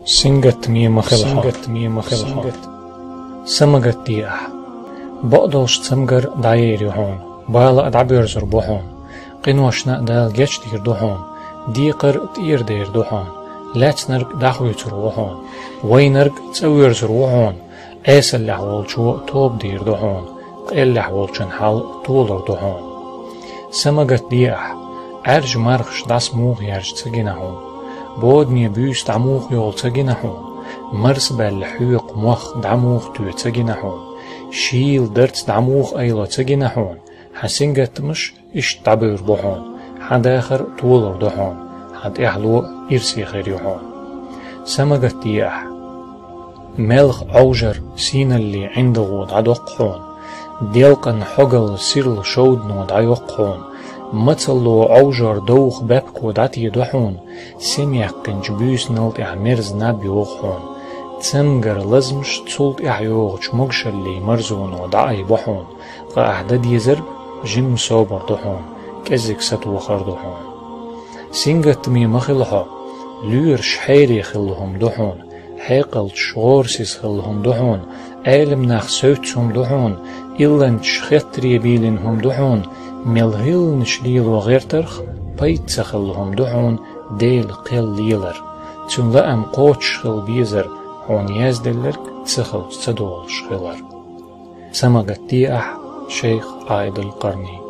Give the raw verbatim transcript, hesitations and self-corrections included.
Сингаттаме ма хила хьо. Сингаттаме ма хила хьо. Сингат-, са ма гатде ахь. Бакъдолчу цамгар дӀаер ю хьуна, бала а дӀабоьрзур бу хьуна, къиношна а Дала гечдийр ду хьуна, декхар а тӀера дер ду хьуна, лаьцнарг дӀахуьйцур ву хьуна, вайнарг цӀа воьрзур ву хьуна, Ӏесаллехь волчо тоба дийр ду хьуна, къеллехь волчун хьал толур ду хьуна. Са ма гатде ахь, Ӏаьржа мархаш дӀасамуха яьржа ца гина хьуна, бодане буьйса дӀамуха йолу ца гина хьуна, марсабаьлла хьоькху мох дӀамуха тоь ца гина хьуна, шийла дарц дӀамуха айло ца гина хьуна, хьан сингаттамаш иштта дӀабевр бу хьуна, хьан дахар а толур ду хьуна, хьан тӀаьхьало а ирсе хир ю хьуна. Са ма гатде ахь. Мелха Ӏовжар, сийналле ӀиндагӀо дӀадоккху хьуна, делкъан хьогалла сирла шовдано дӀайоккху хьуна, мацалло Ӏовжор довха баьпко дӀатедо хьуна, сема яьккхинчу буьйсанал тӀехь мерза наб йогӀу хьуна, цамгар лазамаш цул тӀаьхьа йогӀучу могушаллин марзоно дӀаайбо хьуна, ткъа ахь дан дезарг жимма собар ду хьуна, кӀеззиг сатохар ду хьуна. Сингаттаме ма хила хьо, лоьраш хьере хилла хӀума ду хьуна, хьекъалчаш гӀорасиз хилла хӀума ду хьуна, Ӏеламнах севццу хӀума ду хьуна, илланчаш хеттаре бийлина хӀума ду хьуна, мел хӀилланаш лело гӀертарх пайда ца хилла хӀума ду хьуна Делан кхел лелар, Цуьнан лаам кхочуш хила безар, хьуна язделларг ца хилча ца долуш хилар. Са ма гатде ахь, шайх Ӏаидул-Къарни.